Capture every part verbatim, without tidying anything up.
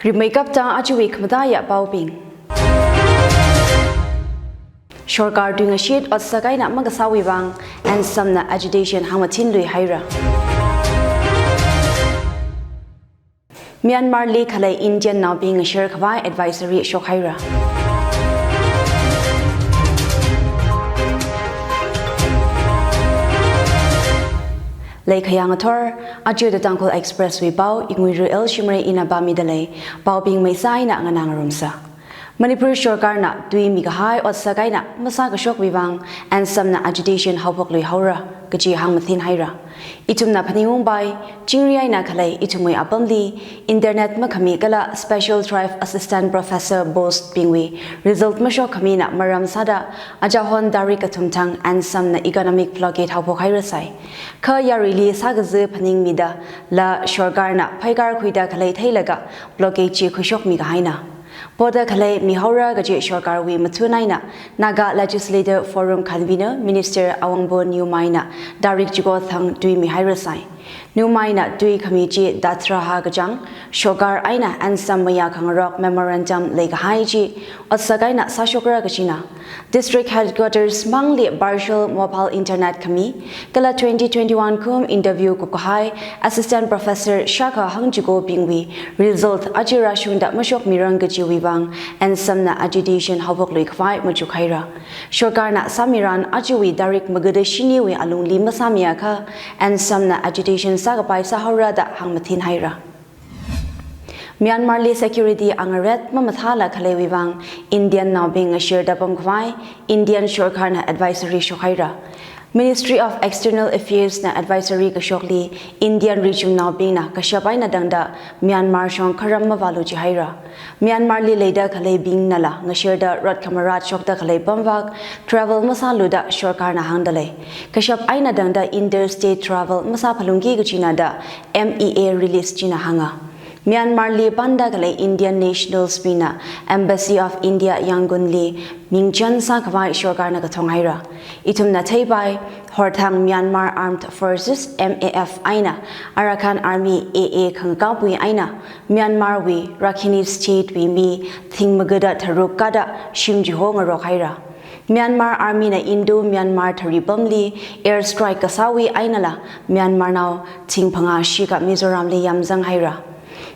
Rimeikapta ajawui khamataiya paobing. Sorkar tuingashit otsak eina makasāwui vang, ANSAM na agitation hāngmathinlui haira. Myanmar li khalei Indian naobing ngasher khavai advisory shokhaira. Leikhayang athor, aja The Tangkhul Express wui pao, Inguiru L Shimray ina pāmidalei, paobing maisā eina nganā ngarumsa. Manipur sorkarna tui mikahai otsak eina masākashokwui vang, ANSAM na agitation haophoklui haora, kaji hāngmathin haira. Ithumna phaningungpai, chingri eina khalei ithumwui apamli, internet makhami kala Special Drive Assistant Professor post bingwui result mashokkhamina maram sāda, ajahon tarik kathum thang ANSAM na economic blockade haophok hairasai. Kha yaruili sākazi phaningmida, la sorkarna phaikar khuida khalei theilaga blockade chi khuishokmi kahaina. Poda khalei mihaora kaji sorkarwui mathun eina Naga Legislative Forum Convener Minister Awangbun Newmai na tarik chiko thang tui mihairasai. Newmai na tui khami chi datraha kachang, sorkar eina ANSAM mayā khangarok memorandum leikahai chi otsak eina sāshokra kajina. District headquarters mangli partial mobile internet khami, kala twenty twenty-one kum interview kupkahai Assistant Professor shākha hangchikobingwui result aja rāshungda mashokmirang kajiwui vang, ANSAM na agitation haophoklui khavai machuk haira. Sorkarna sāmiran ajawui tarik magada shiniwui alungli masāmiakha, ANSAM na agitation sākapai sāhaora da hāngmathin haira. Myanmar li security angaret mamathāla khaleiwui vang, Indian naobing ngasherda pamkhavai, Indian sorkarna advisory shokhaira. Ministry of External Affairs na advisory kashokli, Indian richumnaobingna kashap eina tangda Myanmar shong kharam mavālu jihaira. Myanmar li leida khaleibingnala ngasherda rot khamarat shokda khalei pamvak travel masālu da sorkarna hāngdalei. Kashap eina tangda interstate travel masāphalungki kajina da M E A release china hānga. Myanmar li panda khalei Indian nationals bingna Embassy of India Yangon li mingchan sākhavai sorkarna kathong haira. Ithumna theipai, horthang Myanmar Armed Forces, M A F eina Arakan Army, A A khangakapwui eina Myanmar wui Rakhine State wui mi thing magada tharuk kada shim chiho ngarok haira. Myanmar Army na Indo-Myanmar tharipamli air strike kasāwui einala Myanmar nao thing phangā shikha Mizoram li yamzang haira.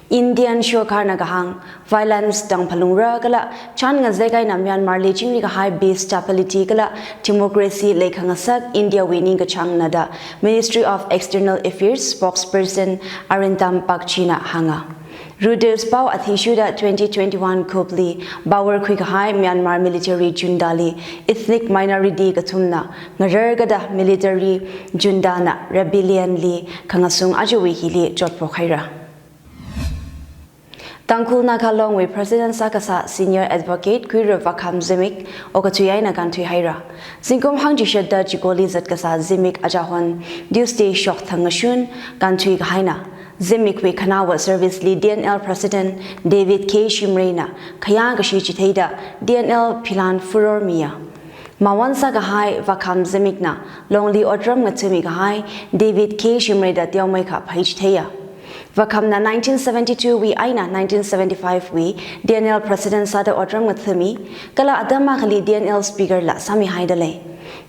Indian sorkarna kahāng, violence tangphalungra kala chān ngazek eina Myanmar li chingri kahai peace, stability kala democracy leikhangasak India wui ningkachāngna da Ministry of External Affairs spokesperson Arindam Bagchi na hānga. Reuters pao athishurda twenty twenty-one kupli power khuikahai Myanmar military junta li ethnic minority kathumna ngarar kada military junta na rebellion li khangasung ajawui hili chotphok haira. Tangkhul Naga Long wui President sākasā Senior Advocate Khuira Vakham Zimik okathui eina kānthui haira. Zingkum hangchishatda chikoli zatkasā Zimik ajahon Tuesday shokthang ngashun kānthui kahaina. Zimik wui khanaowa service li T N L President David K Shimray na khayā kashi chitheida T N L philan furor miya. Mawon sākahai Vakham Zimik na Longli otram ngathami kahai David K Shimray da teomeikha phei chitheiya. Vakham na nineteen seventy-two wui eina nineteen seventy-five wui T N L President sāda otram ngathami, kala atam akhali T N L Speaker la sāmihaidalei.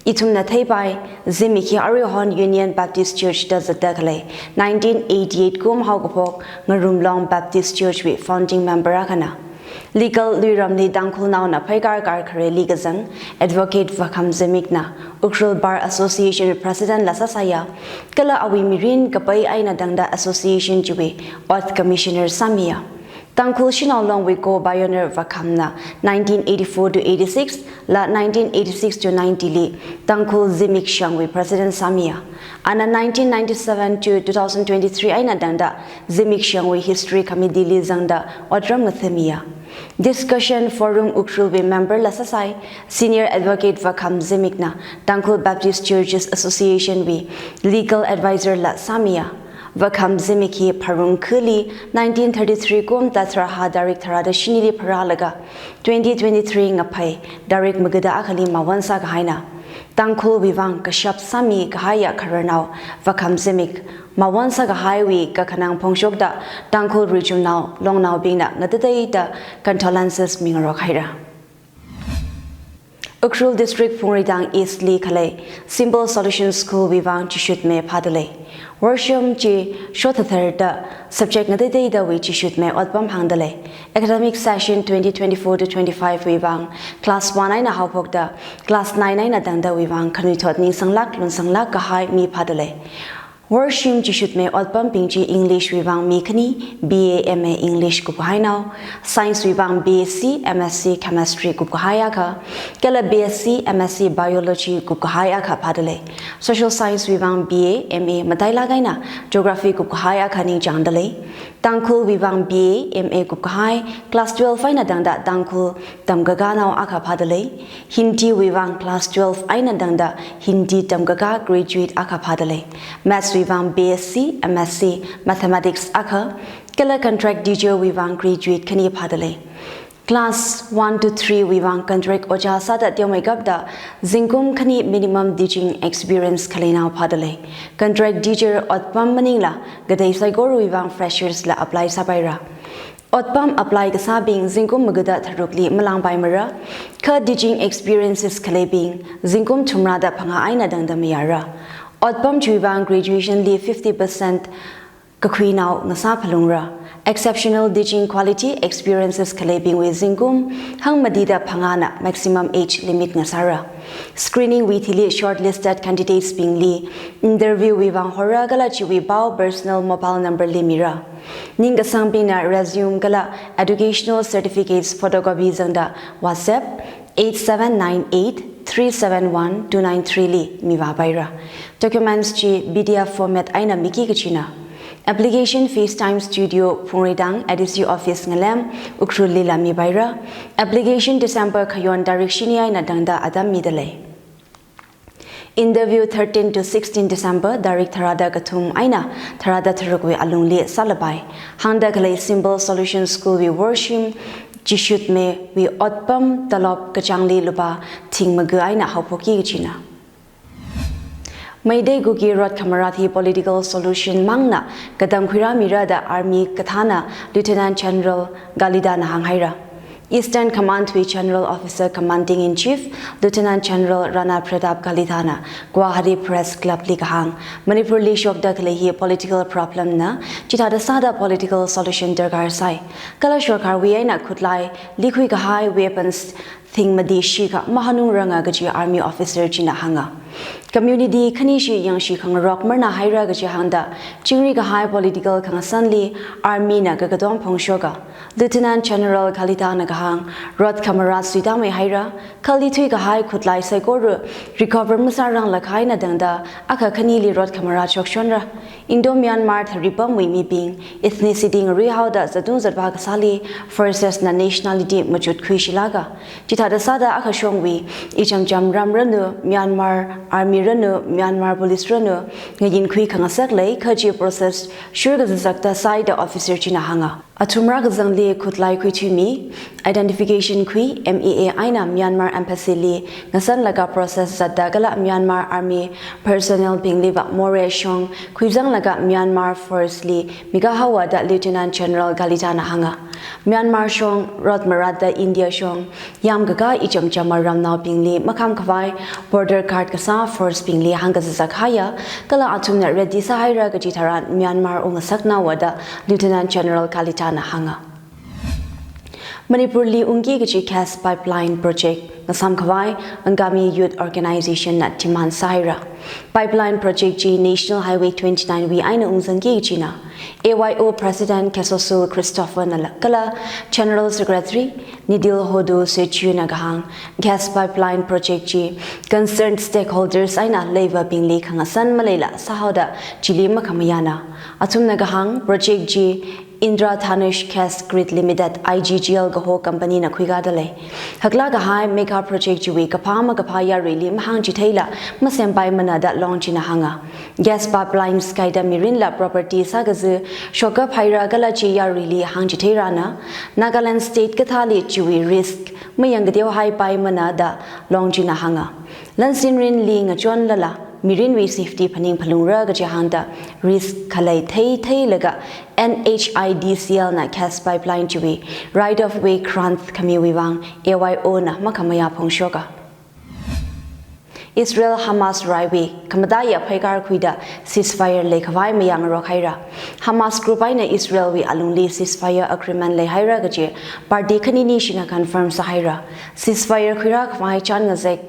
Ithumna theipai, Zimik hi aruihon Union Baptist Church da zatda khalei nineteen eighty-eight kum haokaphok Ngarumlong Baptist Church wui founding member akhana. Legal luiramli Tangkhulnaona phaikar karkhareli kazang Advocate Vakham Zimik na Ukhrul Bar Association President la sāsāya, kala awui mirin kapai eina tangda association chiwui ot commissioner sāmiya. Tangkhul Shanao Long wui co-pioneer Vakham na nineteen eighty-four to eighty-six la nineteen eighty-six to ninety li Tangkhul Zimik Shangwui President sāmiya. Ana nineteen ninety-seven to two thousand twenty-three eina tangda Zimik Shangwui History Committee li zangda otram ngathamiya. Discussion Forum Ukhrul wui member la sāsai, Senior Advocate Vakham Zimik na Tangkhul Baptist Churches Association wui Legal Advisor la sāmiya. Vakham Zimik hi Pharung khali nineteen thirty-three kum tathraha tarik tharada shinili pharālaga twenty twenty-three ngaphai tarik magada akhali mawon sākahaina. Tangkhulwui vang kashap sāmi kahaiya khararnao Vakham Zimik mawon sākahaiwui kakhanang phongshokta Tangkhul richumnao longnaobingna ngateiteida condolences mingarok haira. Ukhrul District Phungreitang East li khalei Simple Solution School wui vang chishutme phādalei. Worshim chi shothatharda subject ngateiteidawui chishutme otpam hāngdalei. Academic session twenty twenty-four to twenty-five wui vang class one eina haophokta class nine eina tangdawui vang khanuithot ningsanglāk lunsanglāk kahai mi phādalei. Worshim chishutme otpambing chi English wui vang mi khani, B A M A English kupkahainao, Science wui vang B S C, M S C Chemistry kupkahai akha, kala B S C, M S C Biology kupkahai akha phādalei. Social Science wui vang B A, M A matailāk eina Geography kupkahai akha ningchāngdalei. Tangkhulwui vang B A, M A kupkahai, class twelve eina tangda Tangkhul tamkakanao akha phādalei. Hindiwui vang class twelve eina tangda Hindi tamkaka graduate akha phādalei. Maths wui vang B S C, M S C Mathematics akha, kala contract teacher wui vang graduate khani phādalei. Class one to three wui vang contract ojā sāda teomeikapta zingkum khani minimum teaching experience khaleinao phādalei. Contract teacher otpam maningla katei saikorawui vang freshers la apply sāpaira. Otpam apply kasābing zingkum magada tharukli malāngpaimara, kha teaching experiences khaleibing zingkum thumrada phangā eina tangda mayāra. Otpam chiwui vang graduation li fifty percent kakhuinao ngasā phalungra. Exceptional teaching quality experiences khaleibingwui zingkum hangmatida phangāna maximum age limit ngasāra. Screening wui thili shortlisted candidates bingli interview wui vang horra kala chiwui pao personal mobile number li mira. Ningkasangbingna resume kala educational certificates photocopy zangda WhatsApp eight seven nine eight three seven one two nine three li mivāpaira. Documents chi P D F format eina miki kachina. Application FaceTime Studio Phungreitang A D C Office Ngalem, Ukhrul lila mipaira. Application December khayon tarik shini eina tangda atam midalei. Interview thirteen to sixteen December, tarik tharāda kathum eina tharāda tharukwui alungli sālapai. Hāngda khalei Simple Solution School wui worshim chishutmewui otpam tolop kachāngli lupā thing maga eina haophoki kachina. Meitei Kuki rot khamarat hi political solution mangna katam khuirāmira da Army kathāna Lieutenant General Kalithana hānghaira. Eastern Command wui General Officer Commanding in Chief, Lieutenant General Rana Pratap Kalithana Guwahati Press Club li kahāng, Manipur li shokda khalei hi political problem na, chithāda sāda political solution darkar sai. Kala sorkarwui eina khutlai likhui kahai weapons thing mati shikha mahanungranga kaji Army officer china hānga. Community khanishi yangshi khangarok marna haira kaji hāngda, chingri kahai political khangasanli Army na kakatong phongshoka. Lieutenant General Kalithana kahāng, rot khamarat suitamei haira, khalei thui kahai khutlai saikora recover masārang lakhai eina tangda, akha khanili rot khamarat chokshonra. Indo-Myanmar tharipamwui mibing ethnicity ngaruihaoda zatung zatvā kasāli forces na nationality machut khuishilaka. Chithāda sāda akha shongwui ichamcham ram ranu, Myanmar Army ranu, Myanmar Police ranu, ngayin khui khangasak lei, kha chi process shur kazazakta sai da officer china hānga. Athumra kazangli khutlai khuithuimi, identification khui, M E A eina Myanmar Embassy li ngasanlaga process zatda kala Myanmar Army personnel bingliva morei shong khuizanglaga Myanmar force li mikahaowa da Lieutenant General Kalithana hānga. Myanmar shong rot maratda India shong yamkaka ichamcham ramnaobingli makham khavai border guard kasā force bingli hāngkazazak haiya, kala athumna ready sāhaira kaji tharan Myanmar ungngasaknaowa da Lieutenant General Kalithana hānga. Manipur li ungki kaji gas pipeline project ngasam khavai Angami Youth Organization na demand sāhaira. Pipeline project chi National Highway twenty-nine wui eina ungzangki kachina. A Y O President Khesosul Christopher na la kala General Secretary Nidil Hodu Sechu na kahāng, gas pipeline project chi concerned stakeholders eina leivabingli khangasan maleila sāhaoda chili makhamayāna. Athumna kahāng, project chi Indradhanush Gas Grid Limited, I G G L kaho company na khuikāda lei. Haklāk kahai mega project chiwui kaphā makaphā yaruili mahāngchitheila masempaimana da Longchina hānga. Gas pipelines kaida mirinla property sākazi shokkaphaira kala chi yaruili hāngchitheirana, Nagaland state kathāli chiwui risk mayangkateohaipaimana da Longchina hānga. Lansinrinli ngachonlala mirinwui safety phaning phalungra kaji hāngda risk khalei theitheilaga N H I D C L na gas pipeline chiwui right of way grant khamiwui vang A Y O na makhamayā phongshoka. Israel Hamas raiwui khamataiya phaikar khuida ceasefire leikhavai mayāngarok haira. Hamas group eina Israel wui alungli ceasefire agreement leihaira kaji party khanini shina confirm sāhaira. Ceasefire khuirākhavai chān ngazek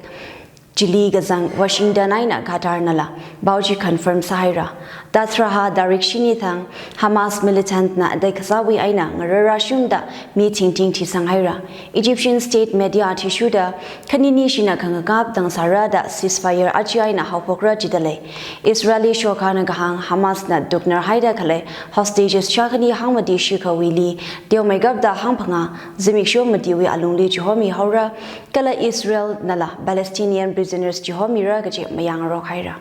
chili kazang Washington eina Qatar nala pao chi confirm sāhaira. Dasaraha tarik shini thang Hamas militant na attack kasāwui eina ngarara shumda mi thingthing thisanghaira. Egyptian state media athishurda khanini shina khangakap tang sāra da ceasefire aja eina haophokra jida lei. Israeli sorkarna kahāng Hamas na tuknarhaida khalei hostages shākhani hangmati shikhawuili teomeikapda hangphangā zimiksho matiwui alungli chihomihaora, kala Israel nala Palestinian prisoners chihomira kaji mayāngarok haira.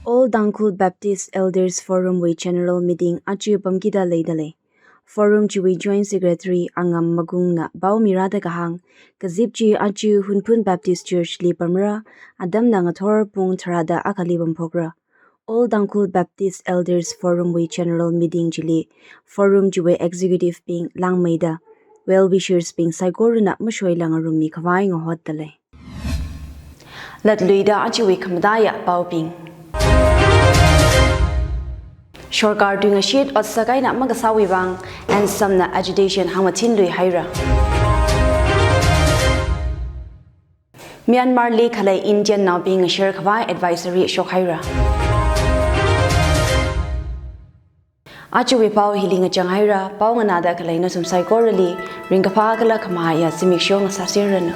All Tangkhul Baptist Elders Forum wui General Meeting aja pamkida leida lei. Forum chiwui Joint Secretary Angam Magungna pao mirāda kahāng, kazip chi aja Hunphun Baptist Church li pamra, atamna ngathor pung tharāda akhali pamphokra. All Tangkhul Baptist Elders Forum wui General Meeting chili Forum chiwui executive bing langmeida well wishers bing saikorana mashoila ngarummi khavai ngahotda lei. Latluida achiwui khamataiya paobing. Sorkar tuingashit otsak eina makasāwui vang, ANSAM na agitation hangmathinlui haira. Myanmar li khalei Indian naobing ngashar khavai advisory shokhaira. Achiwui pao hili ngachang haira, pao nganāda khalei nathum saikorali ringkaphā kala khamayā zimiksho ngasāserranu.